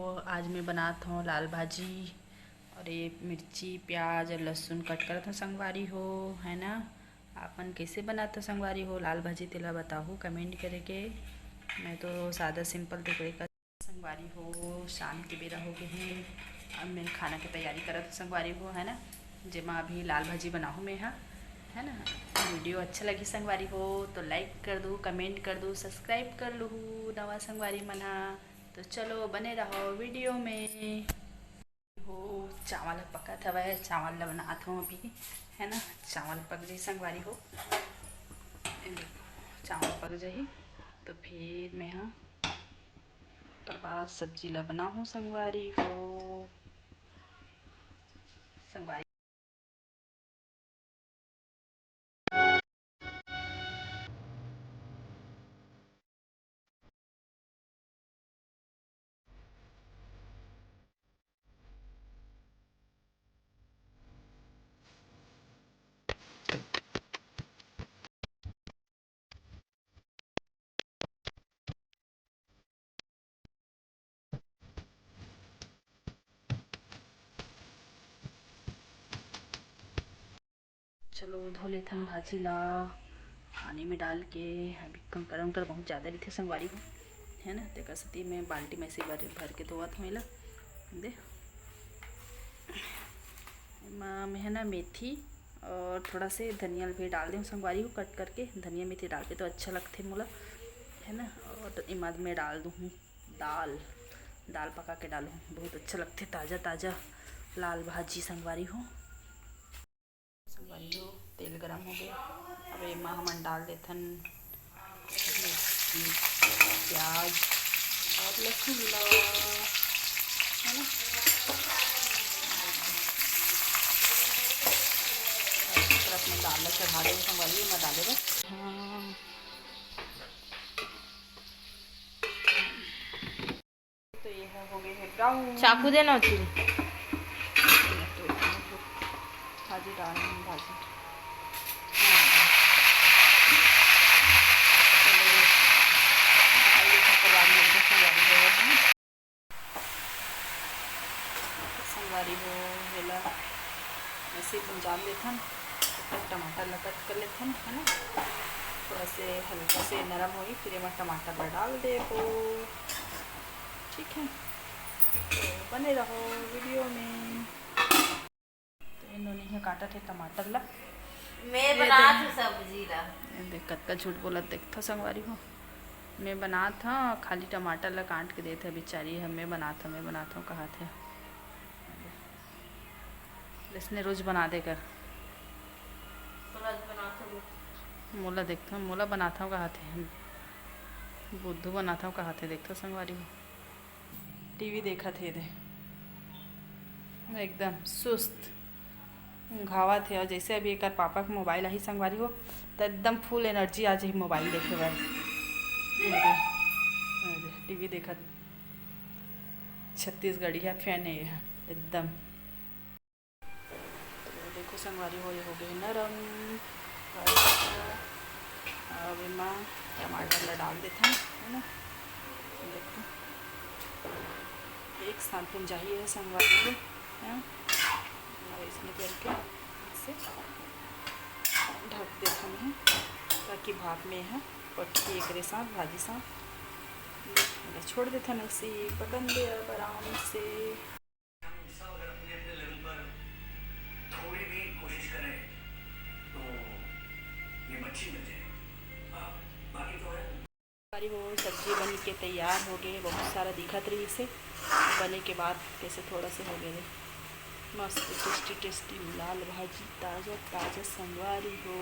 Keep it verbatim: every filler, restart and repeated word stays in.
तो आज मैं बनात हौं लाल भाजी, और ये मिर्ची, प्याज और लहसुन कट करत हौं संगवारी हो, है ना। आपन कैसे बनात हो संगवारी हो लाल भाजी, तेला बताहू comment करके। मैं तो सादा simple तेकरे का संगवारी हो, शाम के बेरा हो गए हैं। अब मैं खाना के तैयारी करत हौं संगवारी हो, है ना, जेमा अभी लाल भाजी बनाहूँ मैं हा, है ना। Video अच्छा लगी संगवारी हो तो like कर दू, comment कर दू, subscribe कर लू नवा संगवारी मन हा। तो चलो बने रहो video में। हो, चावल पकत हवय, चावल ला बनात हौं अभी, है ना। चावल पक जाही संगवारी हो, ये देखो, चावल पक जाही तो फिर मैं हा ओकर बाद सब्जी ला बनाहूँ संगवारी हो। संगवारी चलो धो लेथन भाजी ला पानी में डाल के। अभी कंकर उंकर बहुत ज़्यादा रहिथे संगवारी हो, है ना, तेकर सेती मैं बाल्टी में ऐसे भर, भर के धोवत हूँ एला। दे एमा मैं है ना मेथी और थोड़ा से धनिया भी डाल देहूँ संगवारी हो, कट करके धनिया मेथी डालबे तो अच्छा लगथे मोला, है ना। और एमा मैं डाल दूँ दाल, दाल पका के डालूँ, बहुत अच्छा लगथे ताज़ा ताज़ा लाल भाजी संगवारी हो। संगवारी हो, तेल गरम हो गए। अब एमा हमन डाल देथन मिर्ची, प्याज और लहसुन ला, है ना। और अपने दाल ला चढ़ा देंगे संगवारी, एमा डाले बर। हाँ। तो ये है, हो गई है brown। चाकू देना होती। भाजी डाल रही हूँ, भाजी। चलो, दाल देखो, कबाब में एकदम तैयारी हो गई है। संगवारी हो, एला ऐसे ही भुंजान देथन। तब तक टमाटर ला कट कर लेथन, है ना। थोड़ा से हल्का से नरम होई, फिर एमा टमाटर ला डाल देबो। ठीक है, तो बने रहो video में। तो इन नोनी ह काटत हे टमाटर ला। मैं ये बनात देख। हूँ सब्जी ला। ये देख, कतका झूठ बोलत, देखथो संगवारी हो। मैं बनात हूँ, खाली टमाटर ला काट के देत हे बेचारी ह, मैं बनात हूँ, मैं बनात हूँ कहत हे। इसने रोज बना दे कर। रोज बनात हूँ। मोला देखथो, मोला बनात हूँ कहत हे। बुद्धू बनात हूँ कहत हे, देखथो संगवारी हो। टीवी देखत हे दे, एकदम सुस्त ऊंघावत हे। और जैसे अभी एकर पापा के मोबाइल आही संगवारी हो, त एकदम full energy आ जाही मोबाइल देखे बर। ये दे, ये दे, टीवी देखत, छत्तीसगढ़िया फैन है ये एकदम। तो देखो संगवारी हो, ये हो गए नरम। अब एमा टमाटर ला डाल देथन, है ना। देखो, एक साथ भुंजाही है संगवारी हो, हैं? और इसमें करके इसे ढक देथन है, ताकि भाप में है पकही एकरे साथ, भाजी साथ। छोड़ देथन उसे पकन दे अब आराम से। हम सब अगर अपने अपने लेवल पर थोड़ी भी कोशिश करें तो ये मच्छी बन जाए। हाँ, बाकी तो है। संगवारी हो, सब्जी बन के तैयार हो गए। बहुत सारा दिखत रहिस हे, बने के बाद कैसे थोड़ा से हो गए। मस्त टेस्टी टेस्टी लाल भाजी, ताजा ताजा संगवारी हो।